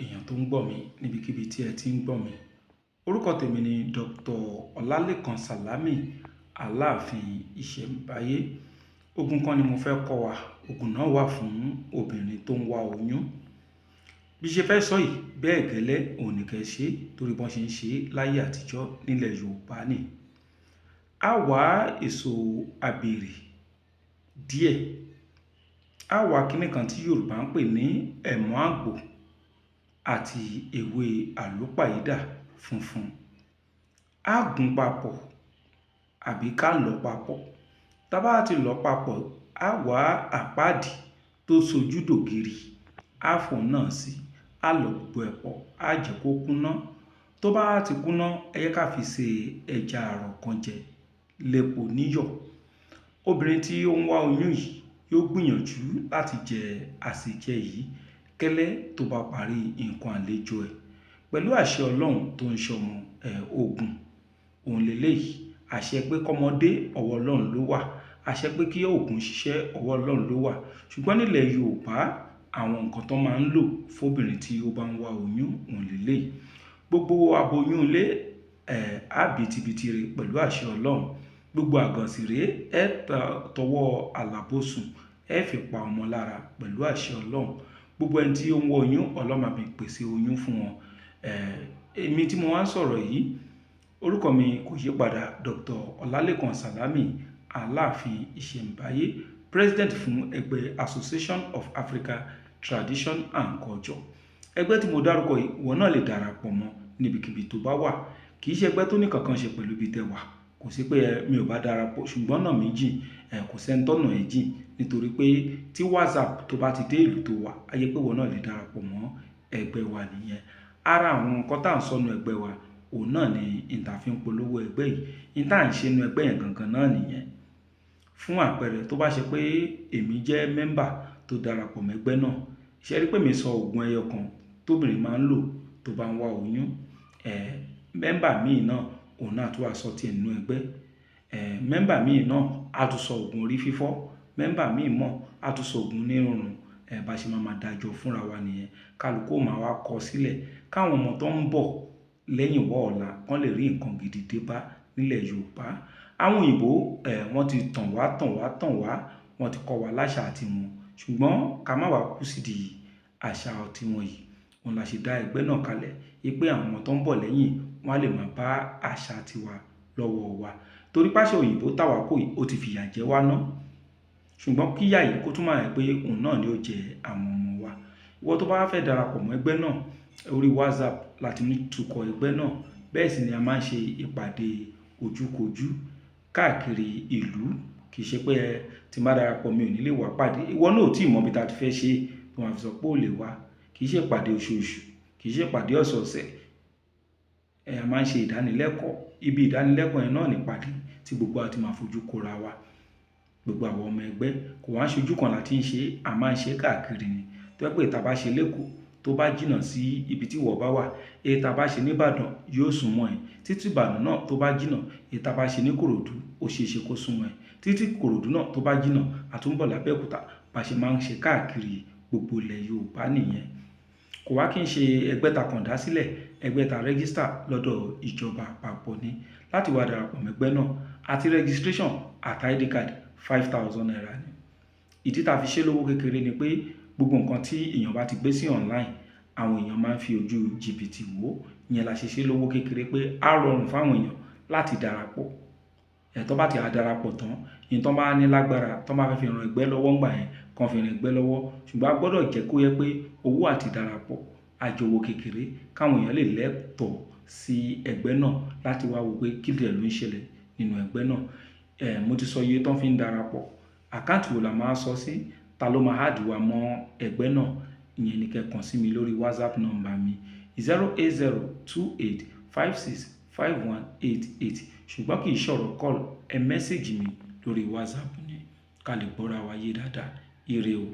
Èèyàn tó ń gbọ́ mi níbikíbi tí ẹ ti ń gbọ́ mi. Orúkọ tèmi ni Dr. Ọlálékan Sàlámì, Aláàfin Ìṣẹ̀ǹbáyé. Ogun kan ni mo fẹ́ kọ́ wa. Ògùn náà wà fún obìnrin tó ń wá oyún. Bí ṣe fẹ́ sọ yìí, bẹ́ẹ̀ gẹ́lẹ́ òun ní kẹ́ ṣe, torí bọ́n ṣe ń ṣe láyé àtijọ́ nílẹ̀ Yorùbá ni. A wá èso abèrè díẹ̀. A wá kíní kan tí Yorùbá ń pè ní ẹ̀mọ́ àgbò àti ewé àlúpàyídà funfun. A gún papọ̀ àbí ká lọ̀ papọ̀. Tá bá ti lọ̀ papọ̀, a wá àpáàdì tó sojú dògiri, a fò náà sí, a lọ̀ gbogbo ẹ̀ pọ̀, a jẹ́ kó kúná. Tó bá ti kúná, ẹ jẹ́ ká fi ṣe ẹja àrọ̀ kan jẹ lépo níyọ̀. Obìnrin tí ó ń wá oyún yìí yóò gbìyànjú láti jẹ àsèjẹ yìí kẹ́lẹ́ tó bá parí nǹkan àlejò ẹ̀. Pẹ̀lú àṣẹ Ọlọ́run tó ń ṣọmọ ẹ̀ ògùn, òun léleyìí. Àṣẹ pé kọ́mọdé, ọwọ́ Ọlọ́run ló wà. Àṣẹ pé kí ògùn ṣiṣẹ́, ọwọ́ Ọlọ́run ló wà. Ṣùgbọ́n nílẹ̀ Yorùbá, àwọn nǹkan tó máa ń lò fún obìnrin tí ó bá ń wá oyún, òun léleyìí. Gbogbo aboyún ilé, ẹ̀, á bí tibítì re pẹ̀lú àṣẹ Ọlọ́run. Gbogbo àgàn sì rè é tọwọ́ àlàbòsùn, ẹ fi pa ọmọ lára pẹ̀lú àṣẹ Ọlọ́run. Gbogbo ẹni tí ó ń wá oyún, Ọlọ́run máa fi pèsè oyún fún wọn. Èmi tí mo wá ń sọ̀rọ̀ yìí, orúkọ mi kò yí padà, Dr. Ọlálékan Sàlámì, Aláàfin Ìṣẹ̀ǹbáyé, President fún ẹgbẹ́ Association of Africa Tradition and Culture. Ẹgbẹ́ tí mo dárúkọ yìí, ìwọ náà lè darapọ̀ mọ́ níbikíbi tó bá wà. Kì í ṣe ẹgbẹ́ tó ní kankan ṣe pẹ̀lú ibi tẹ wà. Kò sí pé mi ò bá darapọ̀, ṣùgbọ́n ọ̀nà mi jìn, kò sẹ́ni tọ̀nà ẹ̀ jìn. Nítorí pé tí WhatsApp tó bá ti dé ìlú tó wà, a jẹ́ pé ìwọ náà lè darapọ̀ mọ́ ẹgbẹ́ wa nìyẹn. Ara àwọn nǹkan tí à ń sọ nínú ẹgbẹ́ wa, òun náà ni ìta fi ń polówó ẹgbẹ́ yìí. Ìta ń ṣe nínú ẹgbẹ́ yẹn gangan náà nìyẹn. Fún àpẹẹrẹ, tó bá ṣe pé èmi jẹ́ member tó darapọ̀ mọ́ ẹgbẹ́ náà, ṣé ẹ rí pé mi sọ ògùn ẹyọ kan tóbìnrin máa ń lò tó bá ń wá oyún? Member míì náà, òun náà tún wá sọ tí ẹ nínú ẹgbẹ́. Member míì náà á tún sọ ògùn orí fífọ́. Member míì mọ̀ á tún sọ ògùn onírúurú. Bá ṣe máa máa dájọ́ fúnra wa nìyẹn. Kálukú ó máa wá kọ sílẹ̀ káwọn ọmọ tó ń bọ̀ lẹ́yìn wọ́ ọ̀la kán lè rí nǹkan gidi dé bá nílẹ̀ Yorùbá. Àwọn òyìnbó, wọ́n ti tàn wá, tàn wá, tàn wá. Wọ́n ti kọ́ wa láṣà àti wọn. Ṣùgbọ́n ká má wá kú sídi àṣà tí wọn yìí. Òun la ṣe dá ẹgbẹ́ náà kalẹ̀ wípé àwọn ọmọ tó ń bọ̀ lẹ́yìn wọ́n á lè máa bá àṣà tiwa lọ́wọ́ wa. Torí pé àṣà òyìnbó táwa kò yìí, ó ti fìyà jẹ wá ná. Ṣùgbọ́n kí ìyà yìí kó tún máa jẹ́ pé òun náà ni ó jẹ àwọn ọmọ wa. Ìwọ tó bá fẹ́ darapọ̀ mọ́ ẹgbẹ́ náà, orí WhatsApp láti ní tukọ̀ ẹgbẹ́ náà. Bẹ́ẹ̀ sì ni a máa ń ṣe ìpàdé ojúkojú káàkiri ìlú. Kì í ṣe pé ẹ tí má darapọ̀ mi ò ní lè wá pàdé. Ìwọ náà ò tí ì mọ ibi tí a ti fẹ́ ṣe tó máa fi sọ pé ò lè wá. Kì í ṣe ìpàdé oṣooṣù, kì í ṣe ìpàdé ọ̀sọ̀ọ̀sẹ̀. A máa ń ṣe ìdánilẹ́kọ̀ọ́. Ibi ìdánilẹ́kọ̀ọ́ yẹn náà ni ìpàdé tí gbogbo wa ti máa fojú kóra wa. Gbogbo àwọn ọmọ ẹgbẹ́ kò wá ṣojú kan la tí ń ṣe, a máa ń ṣe káàkiri ni. Tó jẹ́ pé ìta bá ṣe lékòó tó bá jìnnà sí ibi tí ìwọ bá wà, èyí ta bá ṣe ní Ìbàdàn yóò sún mọ́ ẹ. Títí Ìbàdàn náà tó bá jìnnà, èyí ta bá ṣe ní Ìkòròdú ó ṣe é ṣe kó sún mọ́ ẹ. Títí Ìkòròdú náà tó bá jìnnà, a tún bọ̀ lábẹ́òkúta. Bá ṣe máa ń ṣe káàkiri gbogbo ilẹ̀ Yorùbá nìyẹn. Kò wá kí n ṣe ẹgbẹ́ ta kàn dá sílẹ̀, ẹgbẹ́ ta register lọ́dọ̀ ìjọba àpapọ̀ ni. Láti wá darapọ̀ mọ́ ẹgbẹ́ náà, àti registration àti ID card 5,000 naira ni. Ìdí tá fi ṣe lówó kékeré ni pé gbogbo nǹkan tí èèyàn bá ti gbé sí online, àwọn èèyàn máa ń fi ojú jìbìtì wò. Ìyẹn la ṣe lówó kékeré pé á rọrùn fún àwọn èèyàn láti darapọ̀. Tó bá ti a darapọ̀ tán, ìyẹn tó bá ní lágbára, tó bá fẹ́ fi ran ẹgbẹ́ lọ́wọ́ ńgbà yẹn, kàn fi ran ẹgbẹ́ lọ́wọ́. Ṣùgbọ́n a gbọdọ̀ jẹ́ kó yẹ pé owó àti darapọ̀, a jẹ owó kékeré káwọn èèyàn lè lẹ́tọ̀ọ́ sí ẹgbẹ́ náà láti wá wo pé kí ló ń ṣẹlẹ̀ nínú ẹgbẹ́ náà. Mo ti sọ iye tó ń fi ń darapọ̀. Àkáǹtì wo la máa sọ sí? Ta ló máa add wa mọ́ ẹgbẹ́ náà? Ìyẹn ni kí ẹ kàn sí mi lórí WhatsApp number mi 08028565188. Ṣùgbọ́n kì í ṣọ̀rọ̀ call, ẹ message mi lórí WhatsApp ni ká lè gbọ́ra wa yé dáadáa. Ire o.